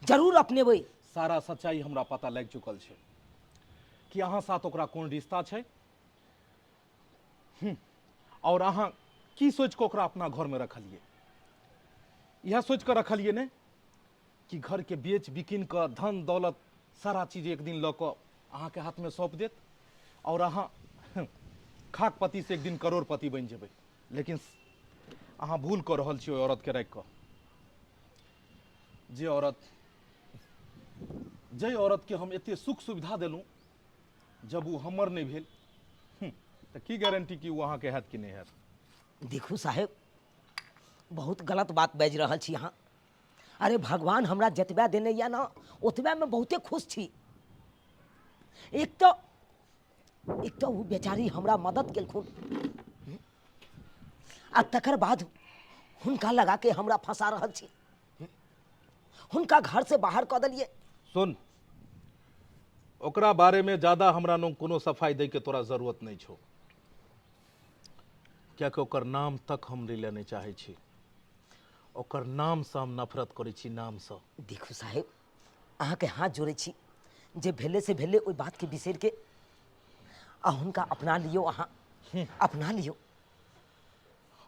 जरूर अपनेबै। सारा सच्चाई हमरा पता लागि चुकल छै कि अहाँ साथ ओकरा कोन रिश्ता छै, और अहाँ की सोचि कऽ ओकरा अपना घरमे रखलियै? इएह सोचि कऽ रखलियै ने कि घरके बेच बिकिन कऽ धन दौलत सारा चीज एक दिन लऽ कऽ अहाँके हाथमे सौंप देत और अहाँ खाकपति से एक दिन करोड़पति बनि जेबै। लेकिन अहाँ भूल कऽ रहल छी ओहि औरतके राखि कऽ, जे औरत, जाहि औरतके हम एते सुख सुविधा देलहुँ, जब ओ हमर नहि भेल तऽ की गारंटी कि ओ अहाँके हैत कि नहि हैत? देखू साहेब, बहुत गलत बात बाजि रहल छी अहाँ। अरे भगवान हमरा जतबे देने यऽ ने, ओतबेमे बहुते खुश छी। एक तऽ ओ बेचारी हमरा मदद केलखुन, आ तकर बाद हुनका लगा के हमरा फंसा रहल छी, हुनका घर से बाहर कऽ देलियै। सुन, ओकरा बारे में ज्यादा हमरा नो कोनो सफाई दै के तोरा जरूरत नहीं छौ, कियाकि ओकर नाम तक हम लै लए नहीं चाहै छी, ओकर नाम से हम नफरत करै छी, नाम से। देखू साहेब, अहाँके हाथ जोड़ै छी, जे भेलै से भेलै, ओहि बातके बिसरि के आ हुनका अपना लियौ, अहाँ अपना लियौ।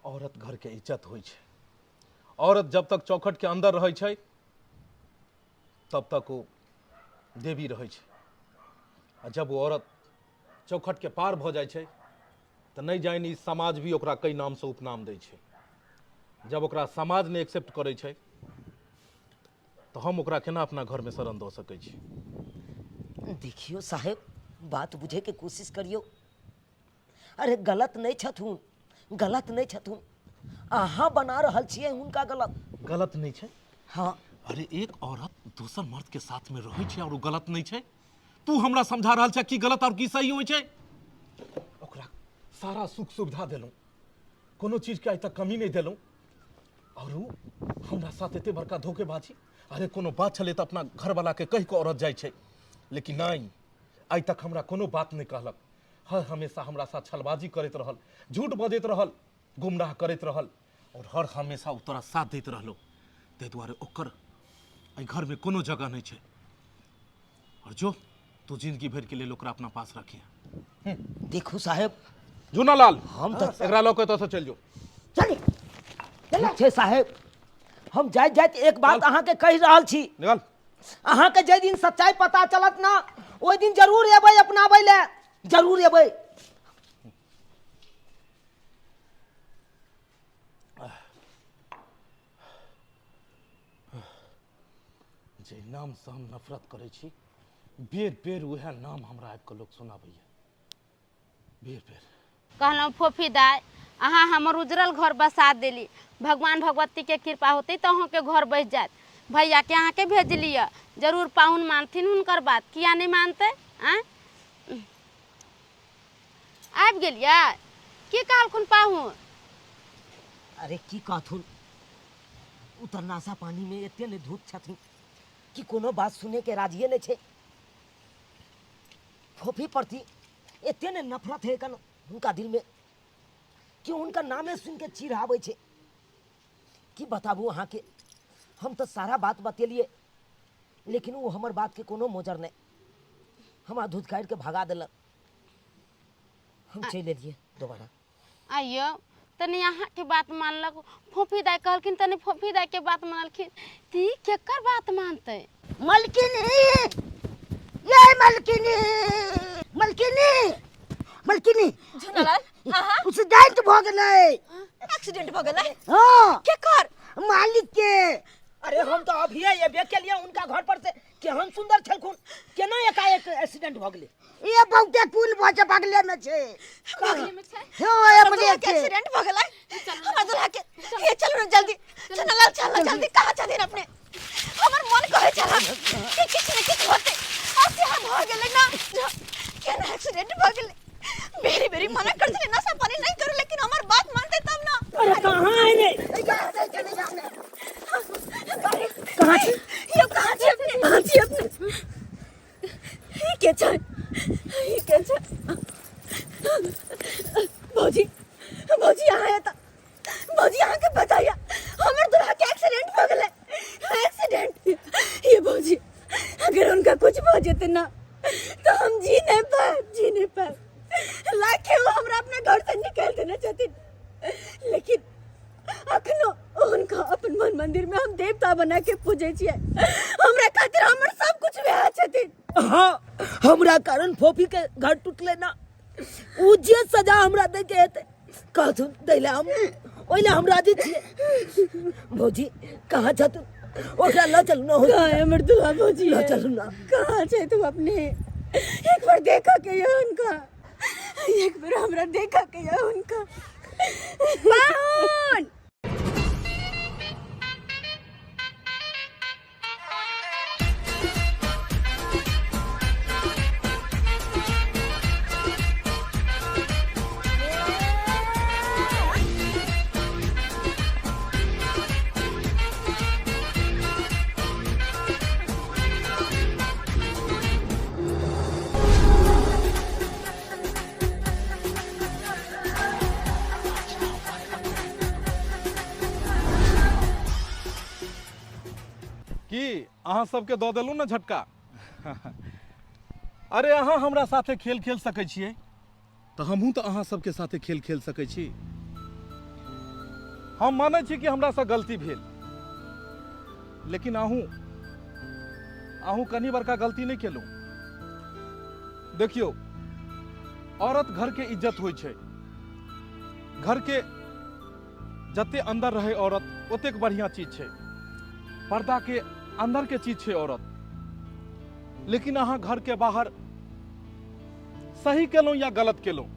औरत घर के इज्जत होइ छै, औरत जब तक चौखट के अंदर रहै छै तब तक ओ देवी रहै छै, आ जब ओ औरत चौखट के पार भऽ जाइ छै तऽ नहि जानि ई समाज भी ओकरा कई नामसँ उपनाम दै छै। जब ओकरा समाज नहि एक्सेप्ट करै छै तऽ हम ओकरा केना अपना घरमे शरण दऽ सकै छी? देखियौ साहेब, बात बुझैके कोशिश करियौ। अरे गलत नहि छथुन, गलत नहि छथुन, अहाँ बना रहल छियै हुनका गलत। गलत नहि छै? हाँ। अरे एक औरत दोसर मर्द के साथ में रहै छै और ओ गलत नहि छै? तू हमरा समझा रहल छै की गलत और की सही होइ छै? ओकरा सारा सुख सुविधा देलहुँ, कोनो चीजके आइ तक कमी नहि देलहुँ, और ओ हमरा साथ एते बड़का धोखेबाजी। अरे कोनो बात छलै तऽ अपना घरवालाके कहि कऽ औरत जाइ छै, लेकिन नहि, आइ तक हमरा कोनो बात नहि कहलक, हर हमेशा हमरा साथ छलबाजी करैत रहल, झूठ बजैत रहल, गुमराह करैत रहल, और हर हमेशा ओ तोरा साथ दैत रहलो। ताहि दुआरे ओकर एहि घरमे कोनो जगह नहि छै, और जो तू जिंदगी भरि के लेल ओकरा अपना पास रखिहे। देखू साहेब। जूनालाल, हम तऽ एकरा लऽ कऽ एतऽसँ चलि जो। चली ठीक छै साहेब, हम जाइत जाइत एक बात अहाँके कहि रहल छी। निकल। अहाँके जाहि दिन सच्चाई पता चलत ना, ओहि दिन जरूर एबै अपनाबै लए, जरूर एबै। जे नामसँ हम नफरत करै छी, बेर बेर उएह नाम हमरा आबि कऽ लोक सुनाबैए, बेर बेर। कहलहुँ फोफी दाइ, अहाँ हमर उजरल घर बसा देली, भगवान भगवतीके कृपा होतै तऽ अहूँके घर बसि जायत। भैयाके अहाँके भेजली यऽ, जरूर पाहुन मानथिन हुनकर बात, किया नहि मानतै? आँय, आबि गेलियै? की कहलखुन पाहुन? अरे की कहथुन, ओ तऽ नाशा पानीमे एते ने धूत छथिन कि कोनो बात सुनैके राजिए नहि छै। फोफी प्रति एते ने नफरत है कन हुनका दिलमे कि हुनका नामे सुनिके चिढ़ आबै छै। की बताबू अहाँके, हम तऽ सारा बात बतेलियै, लेकिन ओ हमर बातके कोनो मोजर नहि, हमरा धुतकारि के भगा देलक। हम चलि एलियै दोबारा। आइयो तनी अहाँके बात मानलक, फोफी दाइ कहलखिन तनी फोफी दाइके बात मानलखिन, तऽ ई केकर बात मानतै? मलकिनी, ये मलकिनी, मलकिनी, मलकिनी। झुनालाल, अहाँ? एक्सीडेंट भऽ गेलै। एक्सीडेंट भऽ गेलै? हाँ। केकर? मालिक के। अरे हम तो अभी एबे के लिए उनका घर पर से, केहन सुंदर छलखुन, केना एकाएक एक्सीडेंट भऽ गेलै? ये बहुते पुल भऽ छै, बगले में छै। बगले में छै? हाँ, ये हमर बगले दुल्हा के छै। एक्सीडेंट भऽ गेलै। हमर दुल्हा के, हे चलू ने जल्दी। चुनालाल, चल ना जल्दी। कहाँ छथिन अपने? हमर मन कहै छल कि किछु ने किछु होतै, आ सेहा भऽ गेलै ना। केना एक्सीडेंट भऽ गेलै? बेरी बेरी मना कर छलै नशा पानी नहीं करू, लेकिन हमर बात मानते तब ना। अरे कहाँ है रे? कहाँ छी? यो कहाँ छी अपने? कहाँ छी अपने? ई के छै? ई के छै? भौजी, भौजी अहाँ एतऽ? भौजी अहाँके बताइए, हमर दुल्हा के एक्सीडेंट भऽ गेलै, एक्सीडेंट। ये भौजी, अगर उनका कुछ भऽ जेतै ना तो हम जी नहीं पाएब, जी नहीं पाएब। लाखे वो हमरा अपना घर से निकाल देने छथिन, लेकिन अखनो हुनका अपन मन मंदिर में हम देवता बना के पूजे छियै। हमरा खातिर हमर सब कुछ वएह छथिन। हाँ, हमरा कारण फोफी के घर टूटले ना, उ जे सजा हमरा दे के हेतै कहथुन दै ला, हम ओहि ला हम राजी छियै। भौजी कहाँ छथुन? ओकरा लऽ चलू ना। कहाँ है हमर दुल्हा भौजी? लऽ चलू ना। कहाँ छै तू अपने? एक बार देखा के ये उनका, एक बार हमरा देखा के ये उनका। पाहुन। की अहाँ सबके दऽ देलहुँ ने झटका? अरे अहाँ हमरा साथे खेल खेल सकै छियै तऽ हमहूँ तऽ अहाँ सबके साथे खेल खेल सकै छी। हम मानै छी कि हमरासँ गलती भेल, लेकिन अहूँ अहूँ कनि बड़का गलती नहि केलहुँ। देखियौ, औरत घरके इज्जत होइ छै। घरके जते अंदर रहे औरत ओतेक बढ़िया चीज छै, पर्दा के अंदर के चीज छै औरत। लेकिन अहाँ घर के बाहर सही केलहुँ या गलत केलहुँ,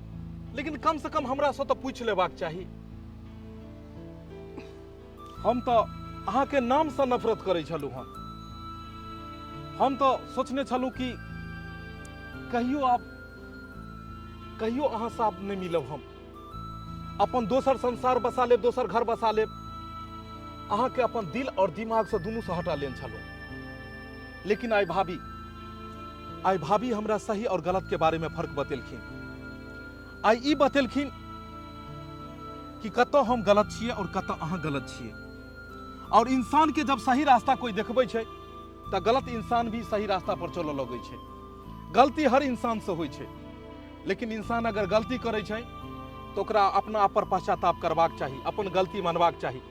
लेकिन कम से कम हमरा से तऽ पूछि लेबाक चाही। हम तऽ अहाँके नामसँ नफरत करै छलहुँ हन। हम तऽ सोचने छलहुँ कि कहियो आब कहियो अहाँसँ आब नहि मिलब, हम अपन दोसर संसार बसा लेब, दोसर घर बसा लेब। अहाँके अपन दिल और दिमागसँ दुनूसँ हटा लेने छलहुँ। लेकिन आइ भाभी, आइ भाभी हमरा सही और गलत के बारे में फर्क बतेलखिन। आइ ई बतेलखिन कि कतऽ हम गलत छियै और कतऽ अहाँ गलत छियै। और इंसान के जब सही रास्ता कोई देखबै छै तऽ गलत इंसान भी सही रास्ता पर चलऽ लगै छै। गलती हर इंसान से होइ छै, लेकिन इंसान अगर गलती करै छै तऽ ओकरा अपना आप पर पश्चाताप करबाक चाही, अपन गलती मानबाक चाही।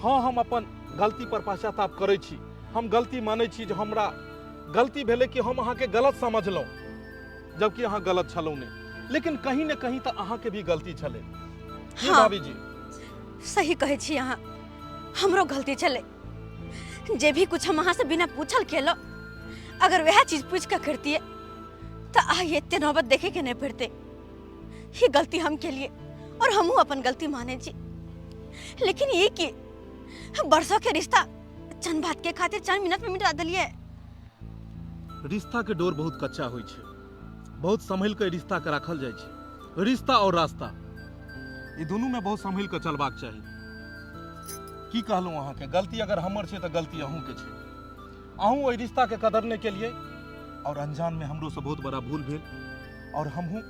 हाँ, हम अपन गलती पर पश्चाताप करै छी, हम गलती मानै छी जे हमरा गलती भेलै कि हम अहाँके गलत समझलहुँ, जबकि अहाँ गलत छलहुँ नहि। लेकिन कहीं ने कहीं तऽ अहाँके भी गलती छलै। की हाँ। भाभी जी? सही कहै छी अहाँ, हमरो गलती छलै। जे भी कुछ हम अहाँ से बिना पूछल केलहुँ, अगर वएह चीज पूछि कऽ करतियै तऽ आइ एते नौबत देखे के नहीं पड़ते। ये गलती हम के लिए और हमहूँ अपन गलती माने छी, लेकिन ये कि बरसों के रिश्ता चंद बात के खातिर चंद मिनट में मिटा दिलिए। रिश्ता के डोर बहुत कच्चा होइ छै, बहुत संभल के रिश्ता के राखल जाइ छै। रिश्ता और रास्ता ई दुनू में बहुत संभल के चलबाक चाही। की कहलहुँ अहाँके, गलती अगर हमर छै तऽ गलती अहूँके छै। अहूँ ओहि रिश्ता के कदर नहि केलिए और अनजान में हमरो से बहुत बड़ा भूल भेल और हमहूँ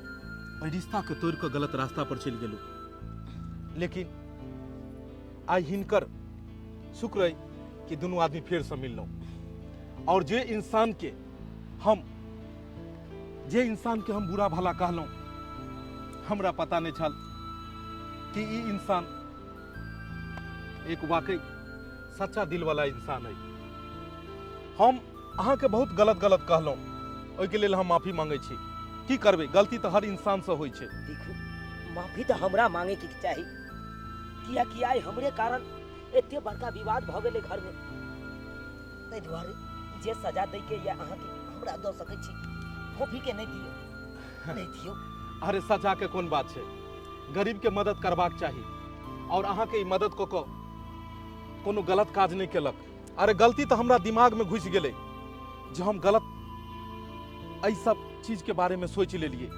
ओहि रिश्ता के तोड़ि कऽ गलत रास्ता पर चलि गेलहुँ। लेकिन आइ हिनकर शुक्र अइ कि दुनू आदमी फेरसँ मिललहुँ। आओर जे इंसानके हम जे इंसानके हम बुरा भला कहलहुँ, हमरा पता नहि छल कि ई इंसान एक वाकई सच्चा दिल वाला इंसान है। हम अहाँके बहुत गलत गलत कहलहुँ, ओहिके लेल हम माफी मांगै छी। की करबै, गलती तऽ हर इंसानसँ होइ छै। देखू, माफी तऽ हमरा मांगेके चाही, कियाकि आइ हमरे कारण एते बड़का विवाद भऽ गेलै घरमे। ताहि दुआरे जे सजा दैके यऽ अहाँके हमरा दऽ सकै छी, फोफीके नहि दियौ, नहि दियौ। अरे सजाके कोन बात छै, गरीबके मदद करबाक चाही, और अहाँके ई मदद कऽ कऽ कोनो गलत काज नहि केलक। अरे गलती तऽ हमरा दिमागमे घुसि गेलै जे हम गलत एहि सब चीजके बारेमे सोचि लेलियै।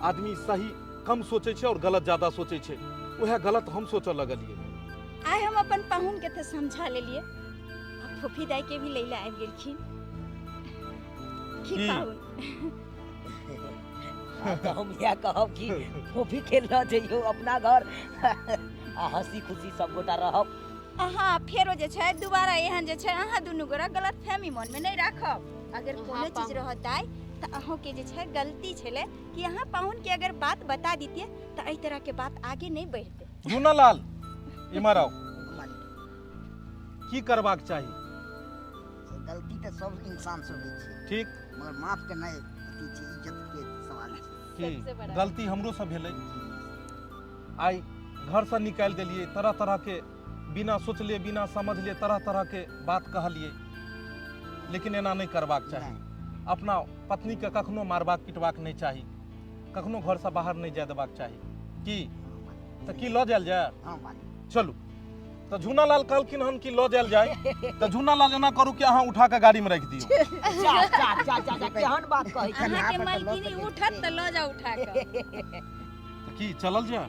आदमी सही कम सोचै छै और गलत ज्यादा सोचै छै, उएह गलत हम सोचऽ लगलियै। आइ हम अपन पाहुन के तऽ समझा लेलियै, आ फूफी दाई के भी लैला आबि गेलखिन। की की? पाहुन? आब तऽ हम इएह कहब कि फोफी के लऽ जइयौ अपना घर आ हंसी खुशी सब गोटा रहब। अहाँ फेरो जे छै दोबारा एहन जे छै अहाँ दुनू गोरा गलत फहमी मन में नहीं राखब। अगर हाँ, कोनो चीज पाहुन। रहत दाई तऽ अहूँ के जे छै गलती छलै कि अहाँ पाहुन के अगर बात बता दितियै तऽ एहि तरह के बात आगे नहीं बढ़ते। झूनालाल इम्हर आउ, की करबाक चाही? गलती तऽ सब इंसान से होइ छै, ठीक, मगर माफ के नहि अथी छै, इज्जत के सवाल छै। की सबसे बड़ा। गलती हमरो से भेलै, आइ घरसँ निकालि देलियै, तरह तरह के बिना सोचलियै बिना समझलियै तरह तरह के बात कहलियै, लेकिन एना नहि करबाक चाही। अपना पत्नीके कखनो मारबाक पिटबाक नहि चाही, कखनो घरसँ बाहर नहि जाय देबाक चाही। की तऽ की लऽ जायल जाय? हाँ मालिक। चलू तऽ झूनालाल कहलखिन हन कि लऽ जायल जाय, तऽ झूनालाल एना करू कि अहाँ उठा कऽ गाड़ीमे राखि दियौ। जा जा जा जा जा, केहन बात कहै छी। अहाँके मालकिनी उठत तऽ लऽ जाउ उठा कऽ। तऽ की चलल जाय?